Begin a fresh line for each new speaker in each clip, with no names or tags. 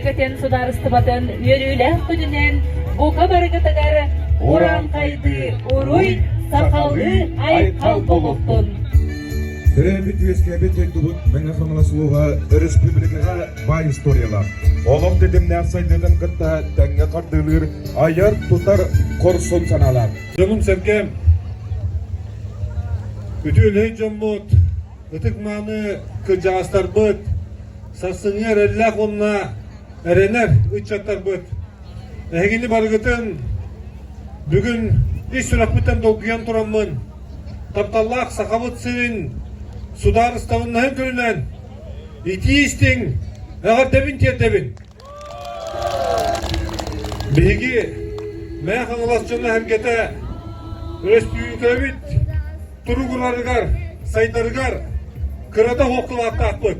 Өрөспүүбүлүкэтин судаарыстыбатын үөрүүлээх күнүнэн бука барыгытыгар урааҥхайдыы уруй, сахалыы айхал буолуохтун!
Төрөөбүт-үөскээбит дойдубут Мэҥэ Хаҥалас улууһа өрөспүүбүлүкэҕэ баай историялаах, олох тэтимнээх сайдыытын кытта тэҥҥэ хардыылыыр айар-тутар хорсун санаалаах.
Дьонум-сэргэм, үтүө үлэһит дьоммут, ытык-мааны кырдьаҕастарбыт, сарсыҥҥы эрэллээх уонна эрэнэр ыччаттарбыт, эһигини барыгытын бүгүн ис сүрэхпиттэн долгуйан тураммын, тапталлаах Сахабыт сирин судаарыстыбаннаһын күнүнэн итии-истиҥ эҕэрдэбин тиэрдэбин! Биһиги Мэҥэ Хаҥалас дьоно-сэргэтэ өрөспүүбүлүкэбит туругурарыгар, сайдарыгар кырата суох кылааттаахпыт.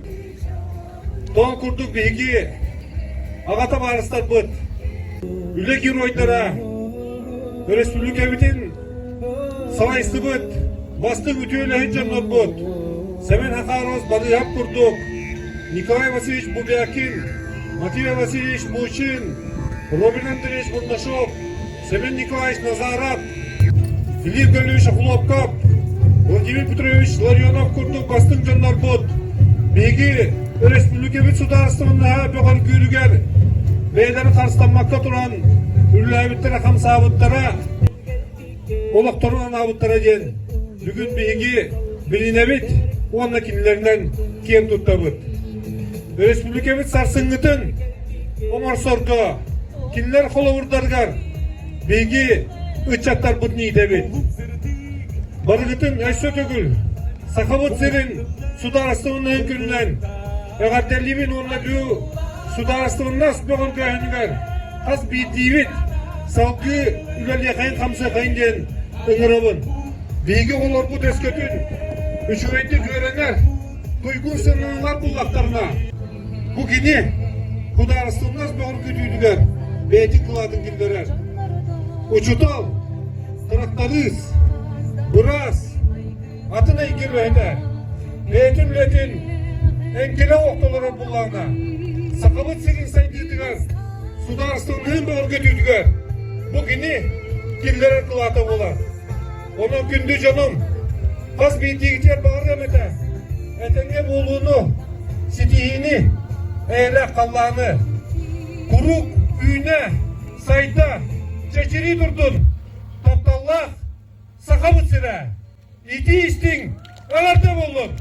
Тоон курдук биһиги аҕа табаарыстарбыт, үлэ геройдара, өрөспүүбүлүкэбитин салайсыбыт бастыҥ үтүө үлэһит дьоннорбут Сэмэн Хахарович Барыыһап курдук, Николай Васильевич Бубякин, Матвей Васильевич Мучин, Робин Андреевич Бурнашов, Семен Николаевич Назаров, Филипп Гаврильевич Охлопков, Владимир Петрович Ларионов курдук бастыҥ дьоннорбут биһиги өрөспүүбүлүкэбит судаарыстыбаннаһа бөҕөргүүрүгэр бэйэлэрин харыстаммакка туран үлэлээбиттэрэ-хамсаабыттара, олохторун анаабыттара диэн бүгүн биһиги билинэбит уонна кинилэринэн киэн туттабыт. Өрөспүүбүлүкэбит сарсыҥҥытын оҥорсорго кинилэр холобурдарыгар биһиги ыччаттарбытын иитэбит. Барыгытын өссө төгүл Сахабыт сирин судаарыстыбаннай күнүнэн эҕэрдэлиибин уонна бу судаарыстыбаннас бөҕөргөөһүнүгэр хас биирдиибит салгыы үлэлиэхэйин-хамсыахайын диэн ыҥырабын. Биһиги оҕолорбут өскөтүн үчүгэйдик үөрэнэр, туйгун сыаналанар буллахтарына, бу кини судаарыстыбаннас бөҕөргүтүүтүгэр бэйэтин кылаатын киллэрэр. Учутал, тырахтарыыс, быраас, атын эйгэ үлэһитэ бэйэтин үлэтин эҥкилэ охтолорор буллаҕына, Сахабыт сирин сайдыытыгар, судаарыстыбаннаһын бөҕөргөтүүтүгэр бу кини киллэрэр кылаата буолар. Онон күндү дьонум, хас биирдиигитигэр баҕарыам этэ, этэҥҥэ буолууну, ситиһиини, эйэлээх халлааны, куруук үүнэ, сайда, чэчирии турдун, тапталлаах Сахабыт сирэ! Итии истиҥ, эҕэрдэ буоллун!